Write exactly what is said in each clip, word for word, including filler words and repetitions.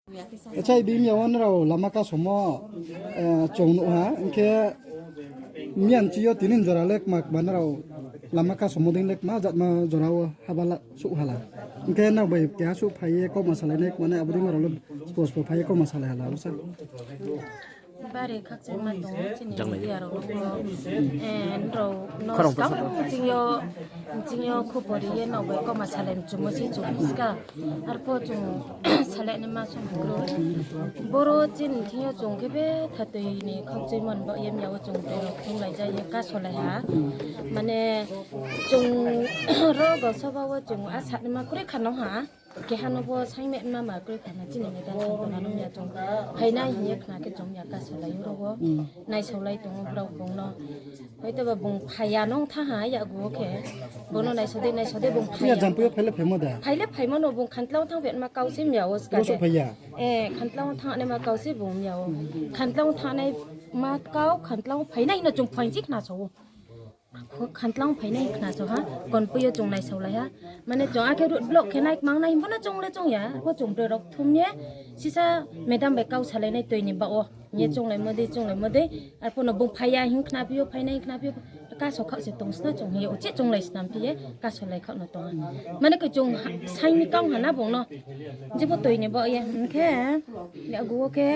Achai, bini yao nrao lama kasomo, eh, chung nuh ha, hing khe miyan chi yo tini jora le kma kma nrao lama kasomo dei le kma jatma jora wo haba la suh hala. Hing khe nrao bai keha suh phai ye kauma salai nai kma nai abo dei nrao le spo spo phai ye kauma salai hala, abo sa. Bari khakchangma tongo chini media rao no. Eh, nrao no skang ching yo, ching yo khupori ye nrao bai kauma salai mchumo se chung ska. Arphuh chung salai ni ma song kro. Boro chini thing yo chung khe betha tui ni khakchangma ni baoh ye miya wo chung tui rao thunglai ja ye kasolai ha. Mane chung ro go soba wo chung asa ni ma kroi kha no ha. Keha no bo saingme ma ma kroi kha na chini media song tong na nung ya chung. Phainai hing ye khna khe chung ya kasolai ro wo. Naisaolai tongo brao bung no. Hoito ba bung phaiya nung thanng ha yagu wo khe. Bono naisao dei, naisao dei bung phaiya. Jampu yo phai le phaimo da? Phai le phaimo no bung khantlang thang phe ma kau se miya wo ska de. Phai ya? Eh, khantlang thang nai ma kau se bung miya wo. Khantlang thang nai ma kau, khantlang phainai no chung phaing chi khna sao. Khantlang phainai khna sao ha, konpui yo chung naisaolai ha. Mane chung akhe road block khe nai kmang nai, himbo no chung le chung ya, arphuh chung broi rao thum ye, sisa madam bai kau salai nai tui ni baoh wo. Hing ye chunglaimo dei, chunglaimo dei. Arphuh no bung phaiya hing khna phi yo, phainai hing khna phi yo, kaso khaoh se tong sna chung hing ye, uchih chunglai snam phi ye, kasolai khaoh no tong ha. Mane khe chung ha, saing mi kau ha na bung no. Jebo tui ni baoh ye, hing khe, yagu wo khe,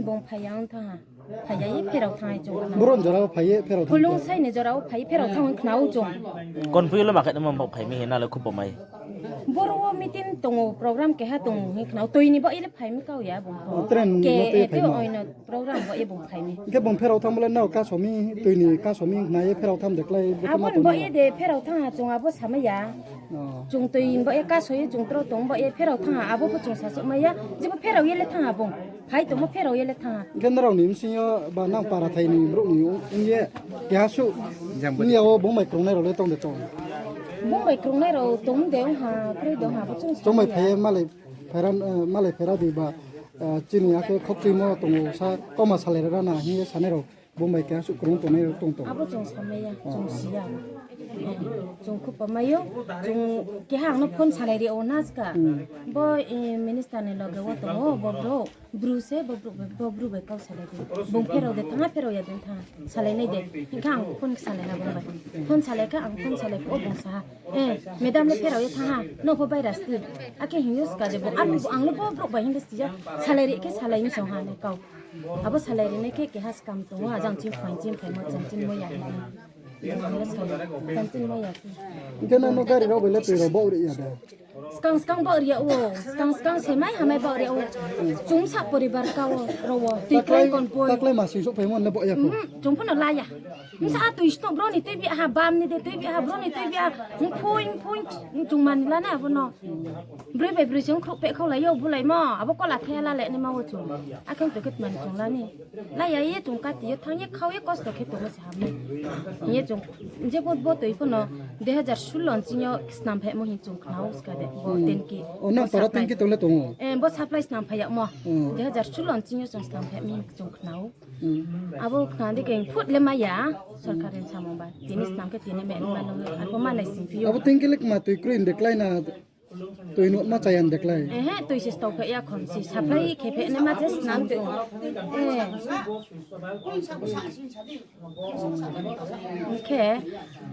bung phaiya ong thanng ha. Phaiya ye pherao thanng hai chung khna. Boro ni jora wo phai ye pherao thanng. Phulung sai ni jora wo phai ye pherao thanng hai khna ou chung. Konpui yo le ma khe no ma baoh phai mi hing na le khupo mai. Boro wo meeting tong ou, program keha tong ou hing khna ou. Tui ni baoh ye le phai mi kau ya bung. Train no tui ye phai mi. Oino program baoh ye bung phai mi. Hing khe bung pherao thanng bo le nrao kaso mi, tui ni kaso mi hing khna ye pherao thanng de klái. Abo ni baoh ye de pherao thanng ha chung abo samai ya. Chung tui ni baoh ye kaso ye chung tro tong baoh ye pherao thanng ha abo pho chung sasuh mai ya. Jebo pherao ye le thanng ha bung. Phai tongmo pherao ye le thanng ha. Hing khe nrao ni bsing yo ba nang para thai ni brouh ni ong ye keha suh. Jang bo ni yao bung bai krungnai rao le tong de tong? Bung bai krungnai rao tong de ong ha, kroi de ong ha, bo chung bai phai ye malai phaira, eh, malai phaira di ba, eh, chini akhe khokchuimo tong ou sa, kauma salai rana hing ye sanai rao. Bung bai keha suh krung tongnai rao tong tong? Abo chung samai ya, chung si ya. Chung khupo mai ou, chung keha ang no phone salai ri ou na ska. Bo, eh, minister ni loge wo tong ou, bo brouh. Bru se, bo bru, bo bru bai kau salai di. Bung pherao de thanng ha, pherao ya de thanng ha. Salai nai de. Hing khe ang phone salai ha bung bai. Phone salai khe ang phone salai phuh wo bung sa ha. Eh, madam le pherao ye thanng ha. No pho virus ti. Akhe hing yo ska de bung. Ang, ang le bo brouh bai hing de si ya. Salai ri khe salai mi song ha ne kau. Abo salai ri nai khe keha scam tong ou, ajang chini phaing chini phaimo chang chini mo ya. Hing khe nang no gari rao bai le tui rao baoh ri ya de? Skang skang baoh ri ya ou, skang skang se mai hamai baoh ri ya ou. Chung sa poribar ka wo, rao wo, tui klái konpoi. Taklái ma sing souhphaimo le baoh ya kho? Chung pho no la ya. Bsa tui snoh bro ni tui bi ha, bam ni de tui bi ha, bro ni tui bi ha. Phoing, phoing, chung man la na abo no. Broi bai broi se ongkhruh pehkhaulai yo, bulaimo, abo kola khe la le naima wo chung. Akhe tui khe tma ni chung la ni. La ya ye chung kati yo thanng ye khau ye kosto khe tongmo se ham nai. Hing ye chung, je bo, bo tui pho no dui hajar solo ni ching yo snam phaimo hing chung khna ou ska de, bo tenki. O, nang para tenki tong le tong ou? Eh, bo supply snam phai yagmo. Dui hajar solo ni ching yo chung snam phaimo hing chung khna ou. Abo khna di khe phut le mai ya, sorkar ni samung ba. Tini snam khe tini me, ma no, abo ma nai sing phi ou. Abo tenki le kma tui kroi de klái na? Tui no ma chaya de klái? Ehe, tui se stau phe ya khon si, supply khe phe ne ma je snam tui. Eh. Hing khe,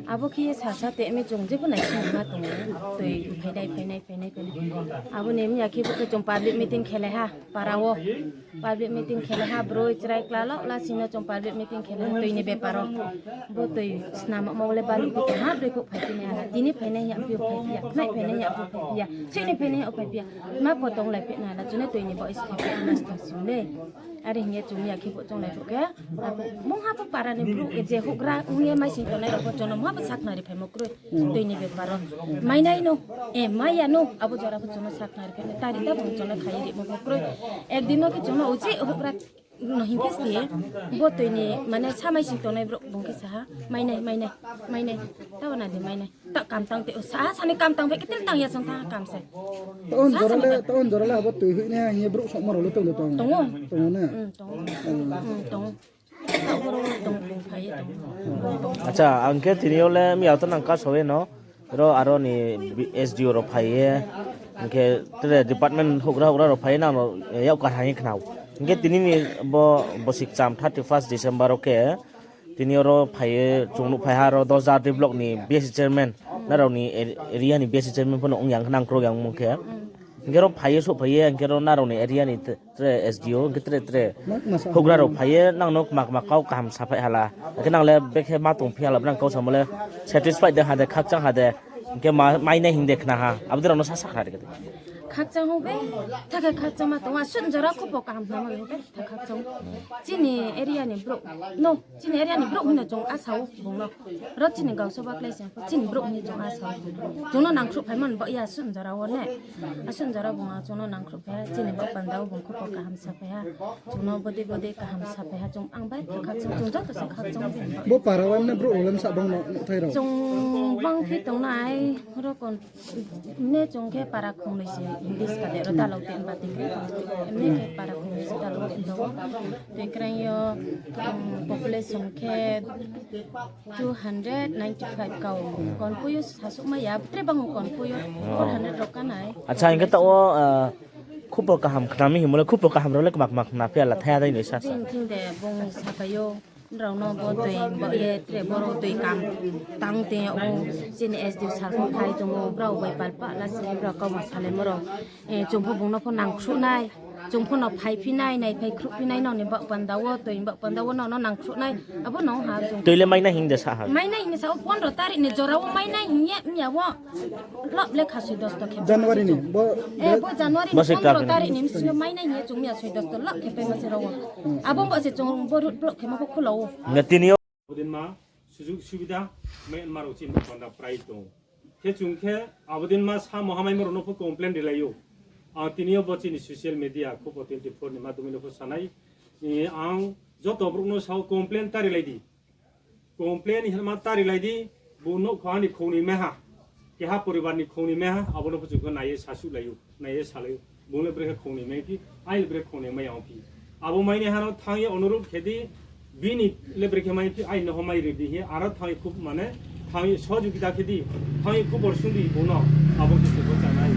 abo khe ye sasa te mi chung je bo nai sing ma tong ou. Tui phainai, phainai, phainai, phainai. Abo ni miya khe bo khe chung public meeting khelai ha, para wo. Public meeting khelai ha, broi chrai kla lo, la sing no chung public meeting khelai ha, tui ni bepar wo. Bo tui snam mo le baluh bo tong ha, broi phuh phai phi nai ha. Tini phainai ya phi ou phai phi ya, khnai phainai ya phi ou phai phi ya, chini phainai ya phai phi ya. Ma pho tonglai phi nai la, chini tui ni bo is phai phi na snam sing le. Are hing ye chung ya khe bo chonglai phuh khe, mungha bo para ni brouh je houhgra ong ye mai sing tongnai rao pho chung no mungha bo sakhnari phaimo kroi. Tui ni bepar wo. Mainai no, eh, maiya no, abo jora pho chung no sakhnari phaimo, tari ta bung chung no khai rimo pho kroi. Ekdin no khe chung no uchih houhgra no hing khe se, bo tui ni, mane, sa mai sing tongnai brouh bung khe sa ha, mainai, mainai, mainai, tao na di mainai. Tao kam tang te, sa ha, sani kam tang phe khe tini tang ya song tha kam se. Tao jora le, tao jora le abo tui hoih nai hing ye brouh sokma rao le tong de tong? Tong ou. Tong ou na? Tong ou. Tong ou. Tao boro tong ou, bung phai ye tong ou. Acha, ang khe tini yo le miya to nang kaso ye no. Ro aro ni B-, S D O rao phai ye, hing khe tre department houhgra houhgra rao phai ye nang no, eh, yak kaham ye khna ou. Hing khe tini ni bo, bo sikcham thirty first December wo khe, tini oro phai ye chung nuh phai ha ro Dosda D block ni B S C chairman, nrao ni ar-, area ni B S C chairman pho no ong yang khe nang kroi yang mung khe. Hing khe ro phai ye souhphai ye, hing khe ro nrao ni area ni te-, tre S D O, hing khe tre tre houhgra rao phai ye, nang no kma kma kau kaham saphai hala. Hing khe nang le bekhe ma tongphi hala, brang kau samo le satisfied de ha de, khakchang ha de, hing khe ma-, mai nai hing de khna ha. Abo dei rao no sa sakha de khe de. Khakchang ou be, tha khe khakchang ma tong, asuh jora khupo kaham khna ma be, tha khakchang ou. Chini area ni brouh, no, chini area ni brouh hing no chung asa ou bung no. Ro chini gauso baklai se, chini brouh hing chung asa ou. Chung no nangkhruh phaimo ni baoh ye asuh jora wo ne. Asuh jora bung no chung no nangkhruh phai ha, chini baoh panda wo bung khupo kaham saphai ha. Chung no bodei bodei kaham saphai ha, chung ang bai khe khakchang, chung joto se khakchang ou. Bo para wo mne brouh rao le bsa bang no nuhthai rao? Chung bang phi tongnai, ro kon-, mne chung khe para khongnoi se English ka de ro dalao tin ba tin khe, mne khe para khongnoi se dalao tin tong ou. Tei krang yo, um, population khe two hundred ninety five kau. Konpoi yo sasuh mai ya, tre bang konpoi yo four hundred rao kanai. Acha, hing khe taoh wo, ah, khupo kaham khna mi hingmo le, khupo kaham rao le kma kma khna phi hala thai ha dei no sa sa. Bini thing de bung sapai ou, nrao no bo toi baoh ye tre boro toi kam tang tei yag ou, chini S D O sir pho phai tong ou, brao bai palpa la si brao kauma salaimo rao. Eh, chung pho bung no pho nangkhruh nai, chung pho no phaiphi nai, naiphai khruhphi nai, nrao ni baoh panda wo, toi baoh panda wo nrao no nangkhruh nai, abo no ha chung. Toi le mai nai hing de sa ha? Mai nai hing sa ou, pondro tarik ni jora wo mai nai hing ye, mya wo. Lap le kha soi dosto khe January ni, bo, eh, bo January ni pondro tarik ni bsing yo mai nai hing ye chung mya soi dosto lap khe paimo se rao wo. Abo bo se chung bo road block khe ma pho khula ou. Abo din ma sujug subida mai ma rao chini panda prai tong. Khe chung khe abo din ma samo hamai ma rao no pho complain rilai ou. Ang tini yo bo chini social media khupo twenty four ni madhyome no pho sanai. Eh, ang joto brouh no sao complain ta rilai di. Complain ni hema ta rilai di, bung nouhkha ni khong ni meha, keha poribar ni khong ni meha, abo no pho chung khe nai ye sasuhlai ou, nai ye salai ou. Bung le brekhe khong ni mai phi, ai le brekhe khong ni mai yang phi. Abo mai ni ha no thanng ye onurudh khe di, bini le brekhe mai phi, ai no ho mai ri di hing ye, aro thanng ye khub mane, thanng ye sohojogita khe di, thanng ye khubor sung di bung no, abo khe se bo chanai.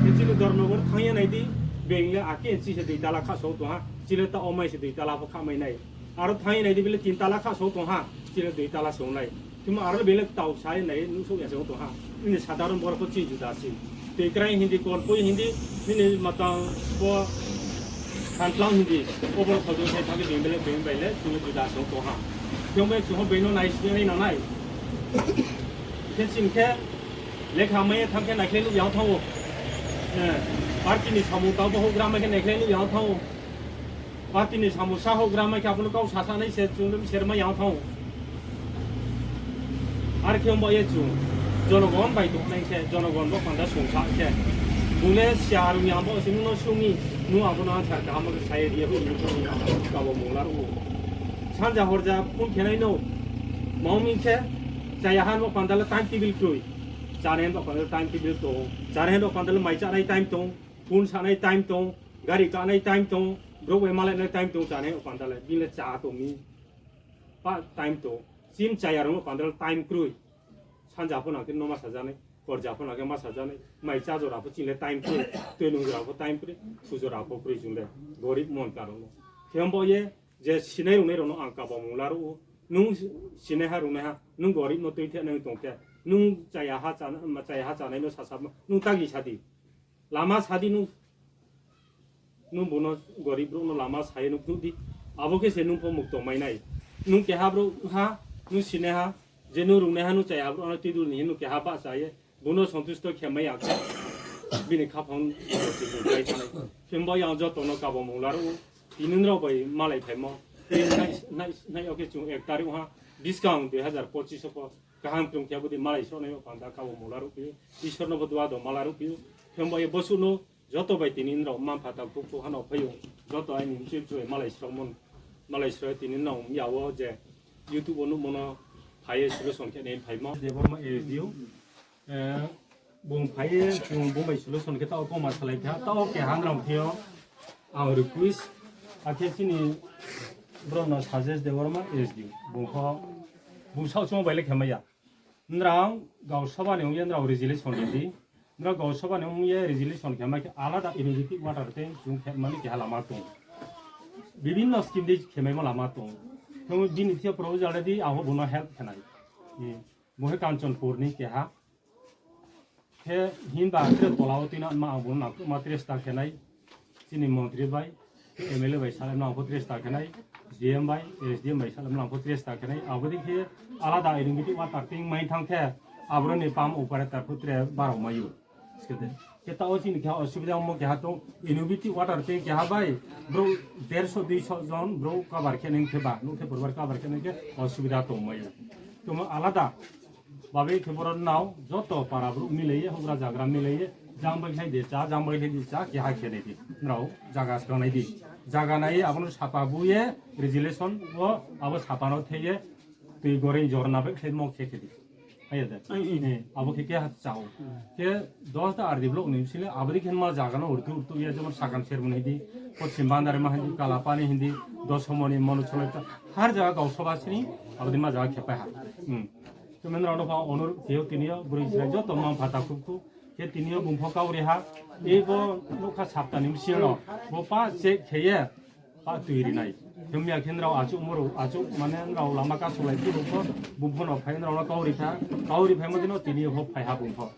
Khe chini Dharmanagar thanng ye nai di, beng le ake chi se dui tala kha so tong ha, chile ta omai se dui tala pho kha mai nai. Aro thanng ye nai di bele tin tala kha so tong ha, chini dui tala se ong nai. Khemo aro bele tau sa ye nai nuhsouh ya se ong tong ha. Nini sadharon borok pho chini juda se. Tei krai hindi, konpoi hindi, nini matang bo khantlang hindi. Obo no sajung sai thang khe bini bele, bini bai le chini juda se ong tong ha. Khemo bai chung ho bini no nai sini nai nang nai. Khe chini khe lekha mai ye thang khe naikhlai nuh ya ong thanng ou. Eh, party ni samung tang bo houhgra mai khe naikhlai nuh ya ong thanng ou. Party ni samung sa houhgra mai khe abo no kau sasa nai se chung le bser mai ya ong thanng ou. Ar khe ong ba ye chung jonogon bai tong nai se, jonogon bo panda songsa khe. Bung le siya rung ya bo se nung no sung mi, nung abo no answer kaham khe sa ye ri ye bo ni kabo mung la ruh ou. Sanja horja phone khe nai no, mao mi khe, chaya han bo panda le time table kroi. Chanai han bo panda le time table tong, chanai han bo panda le mai chanai time tong, phone sanai time tong, gari kanai time tong, brouh bai malai nai time tong, chanai han bo panda le, bini le cha tong mi. Pa time tong, chini chaya rung bo panda le time kroi. Sanja pho nang khe no ma sajanai, horja pho nang khe ma sajanai, mai cha jora pho chini le time kroi, tui nung jora pho time kroi, thu jora pho kroi chung le, gorib mon ka rung no. Khe ong bo ye, je sinai rungnai rao no ang kabo mung la ruh ou. Nung sinaiha rungnaiha, nung gorib no tuitheh nai tong khe, nung chaya ha chana-, chaya ha chanai no sasa, nung tagi sa di. Lama sa di nung, nung bung no gorib brouh no lama sa ye nung phnuh di. Abo khe se nung pho mukto mai nai. Nung keha brouh ha, nung sinaiha, je nung rungnaiha, nung chaya brouh no tuidul ni hing nung keha bahcha ye, bung no sontusto khe mai ya khe, bini khaphang bai thanai. Khe bo yang joto no kabo mung la ruh ou, tini nrao bai malai phaimo. Tei nai, nai, nai yo khe chung ek tarik ha, buskang dui hazar pochis wo pho, kaham krung khe abo dei malai sroh nai yo panda kabo mung la ruh phi ou, Isor no bo dua do ma la ruh phi ou. Khe bo ye bosuh no, joto bai tini nrao mma mpha takhuk khuk hano phai ou, joto aini mchoi mchoi malai sroh mon, malai sroh tini nrao ya wo je YouTube wo nuhmo no phai ye solution khe nai phaimo. Debbarma S D O, eh, bung phai ye, bung, bung bai solution khe taoh wo kauma salai phi ha, taoh wo keha nrao phi ou, ang request, akhe chini brouh no suggest Debbarma S D O, bung pho, bung saoh chungmo bai le khe mai ya. Nrao gausoba ni ong ye nrao resolution ri di. Nrao gausoba ni ong ye resolution khe mai khe alada innovative water tank chung khe mani keha lama tong. Bibhinno scheme dei khe maimo lama tong. Khe bini thia proposal ri di, ang bo no help khe nai. Bo khe Kanchanpur ni keha. Khe himba tre tola wo tuinang ma ang bo no nangkhruhma tre sta khe nai. Chini montri bai, M L A bai salam nang pho tre sta khe nai, D M bai, S D M bai salam nang pho tre sta khe nai. Abo dei khe alada innovative water tank mai thanng khe, aboro ni pump operator pho tre barao mai ou. Khe taoh wo chini keha osubida ongmo keha tong, innovative water tank keha bai, brouh derso duiso jon brouh cover khe nai khe ba, nouh khe poribar cover khe nai khe osubida tongmai ou. Tongmo alada babe khe boro nrao joto para brouh milai ye, houhgra zagra milai ye, jang bai khlai di chá, jang bai khlai di chá, keha khe nai di. Nrao zaga skang nai di. Zaga nai ye abo no sapa bu ye, resolution wo abo sapa no thei ye, tui goreng jorna bai khlaimo khe khe di. Abo khe keha chá ou. Khe Dasda R D block ni bsing le abo dei khe ma zaga no rtuh rtuh ye, jemon Sakan Sermon hing di, Poschim Bandarima hing di, Kalapani hing di, Dosomoni, Monusoloi, har zaga gausoba sini abo dei ma zaga khe pai ha. Khe nrao no pho অনুরোধ khe ou, tini yo broi chrai joto mma-mpha takhu khu, khe tini yo bung pho kau ri ha, ei bo nougkha sapta ni bsing no, bo pa check khe ye, pa tui ri nai. Khe miya khe nrao achouh moro, achouh mane nrao lama kasolai phi rao pho, bung pho no phai nrao no kau ri pha, kau ri phaimo dei no tini yo pho phai ha bung pho.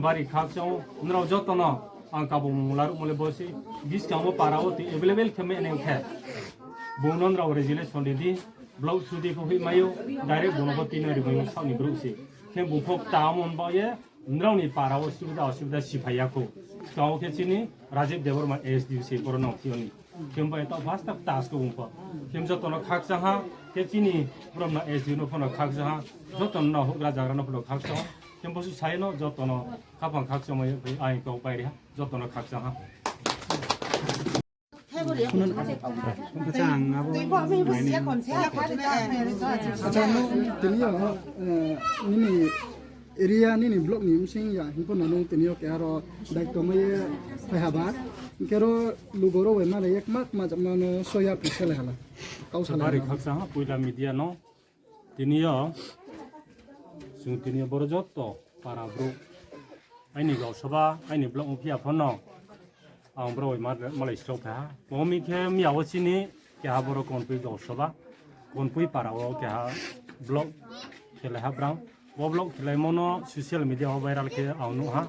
Bari khakchang ou, nrao joto no ang kabung mung laruhmo le bo se, buskang wo para wo tui available khe mai nai khe, bung no nrao resolution ri di, block through di pho hoih mai ou, direct bung no pho tui no ri mai ou, saoh ni brouh se. Khe bung pho kta mon baoh ye, nrao ni para wo subida osubida siphai ya khou. Skang wo khe chini Rajiv Debbarma S D O se boro nang thing yo ni. Khe bai taoh first ta task khe bung pho. Khe joto no khakchang ha, khe chini brom no S D O no pho no khakchang ha, joto no houhgra zagra no pho no khakchang ha. Khe bo se sai no joto no khaphang khakchangmai ye phai aing kau pai ri ha, joto no khakchang ha. Acha, nung tini yo, nini area, nini block ni bsing ya hing pho no nung tini yo keha ro daityo mai ye phai ha ba. Hing khe ro lugo rao bai malai ye kma kma jama no soya phi se lai ha la. Kau salai bari ha. Khakchang ha, poila media no. Tini yo, chung tini yo boro joto para brouh, aini gausoba, aini block ongphi ya pho no, ang brouh bai ma-, malai srao phai ha. Bo mi khe miya wo chini keha boro Konpui gausoba, Konpui para wo keha block khelai ha brang. Bo block khelaimo no social media wo viral khe ang nuh ha.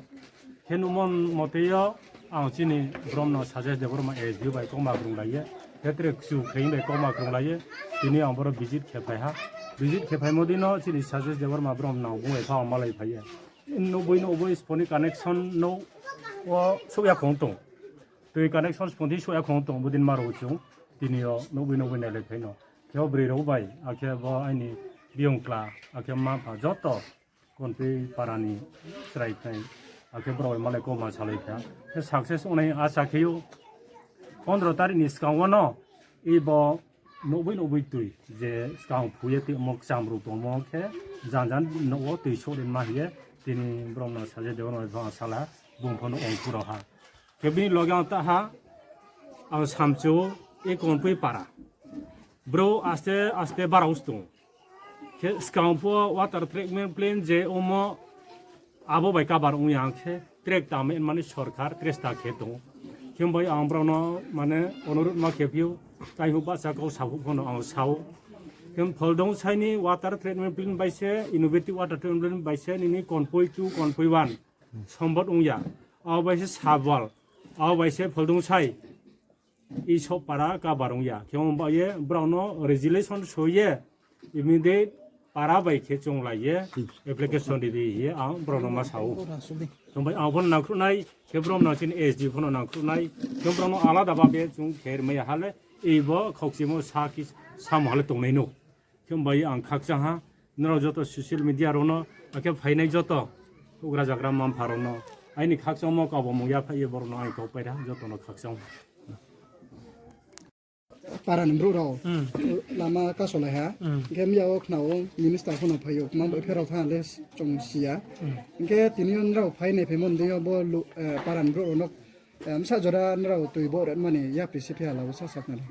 Khe nuhmo mote yo ang chini brom no Sajesh Debbarma S D O bai kauma krunglai ye, khe tre kchu khe bai kauma krunglai ye, tini ang boro visit khe phai ha. Visit khe phaimo dei no chini Sajesh Debbarma brom no bung bai pha malai phai ye. Nouhboi nouhboi sponi connection no wo souh ya khong tong. Tui connection spon di souh ya khong tong, bodei ma rao chung tini yo nouhboi nouhboi nailai phai no. Khe o broi rao bai, akhe bo aini biyong kla, akhe mma-mpha joto Konpui para ni chrai khnai, akhe brouh bai malai kauma salai kha. Khe success ongnai asa khe ou, pondro tarik ni skang wo no, i bo nouhboi nouhboi tui, je skang phu ye tuimo kcham rao tongmo khe, jan jan nouh wo tui souh ri ma hing ye, tini brom no Sajesh Debbarma bai pho ang sala, bung pho no ongphu rao ha. Khe bini loge ang ta ha, ang samchu, i Konpui para. Brouh aste aste barao se tong. Khe skang pho water treatment plant je omo abo bai kabar ong ya khe, track tang mani sorkar tresta khe tong. Khe bai ang brao no mane onurodh ma khe phi ou, tai hu bahcha kau saphuh pho no ang sa ou. Khe Pholdungsai ni water treatment plant bai se, innovative water treatment plant bai se, nini Konpui two, Konpui one, sombot ong ya. Abo bai se Sabal, abo bai se Pholdungsai. I sob para kabar ong ya. Khe ong ba ye brao no resolution so ye, immediate para bai khe chunglai ye, application ri di hing ye ang brao no ma sa ou. Tong bai ang pho no nangkhruh nai, khe brao no chini S D pho no nangkhruh nai, khe brao no alada babe chung khe rimai ya ha le, i bo khaukchimo sa ki samo ha le tongnai no. Khe bai ang khakchang ha, nrao joto social media rao no, akhe phainai joto, houhgra zagra mma-mpha rao no, aini khakchangmo kabomung yaphaih ye brao no aini kau pai ra, joto no khakchang. Para ni brouh rao, lama kasolai ha, hing khe miya wo khna ou minister pho no phai ou, kma bai pherao thanng le chung si ya. Hing khe tini yo nrao phainai phaimo ni deing yo bo lu-, eh, para ni brouh rao no, eh, bsa jora nrao tui bo retmani yapri si phi ha la bo sa sakhnari.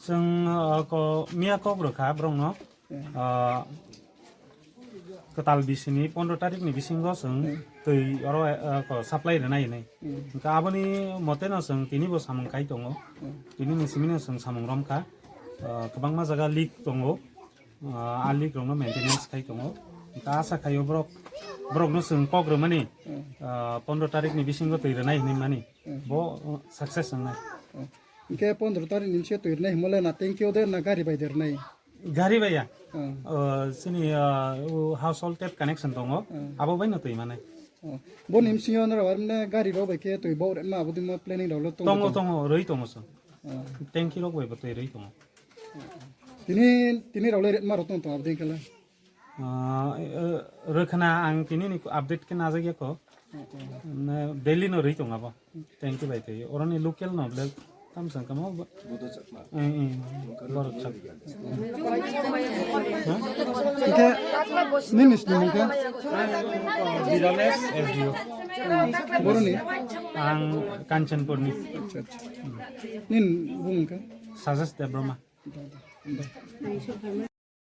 Chung, ah, ko, miya kau bro kha brao no, ah, Kwtal bisi ni pondro tarik ni bisingo chwng twi oro, eh, ko supply rwnai hinwi. Hwnkhe aboni mote no chwng tini bo samung khai tongo. Tini ni simi no chwng samung rom kha. Ah, kwbangma jaga leak tongo. Ah, a leak rokno maintenance khai tongo. Hwnkhe asa khaio borok, borokno chwng kok rwmani, ah, pondro tarik ni bisingo twi rwnai hinwi mani. Bo, ah, success wngnai. Hwnkhe pondro tarik ni bisingo twi rwnai hwnmale na tanki o de na gari bai de rwnai? Gari bai ya. Ah. Ah, chini, ah, o household tap connection tongo. Ah. Abo bai no twi manai. Ah. Boni bisingo norok armne gari rok bai khe twi bo rema abo dima planning rok lo tongo? Tongo, tongo, rwi tongo so. Ah. Tanki rok bai bo twi rwi tongo. Tini, tini rok le rema rok tong tong abo dei khe le? Ah, eh, rwkhna ang tini ni update khe najak ya kho. Ne daily no rwi tong abo. Tanki bai twi. Oroni local no ble tam sang kamo ba. Eh, eh. Borok chak. Ha? Hwnkhe nini sini mung khe? Birales S D O. Boroni? Ang Kanchanpur ni. Acha, acha. Nini bung khe? Suggest Debbarma.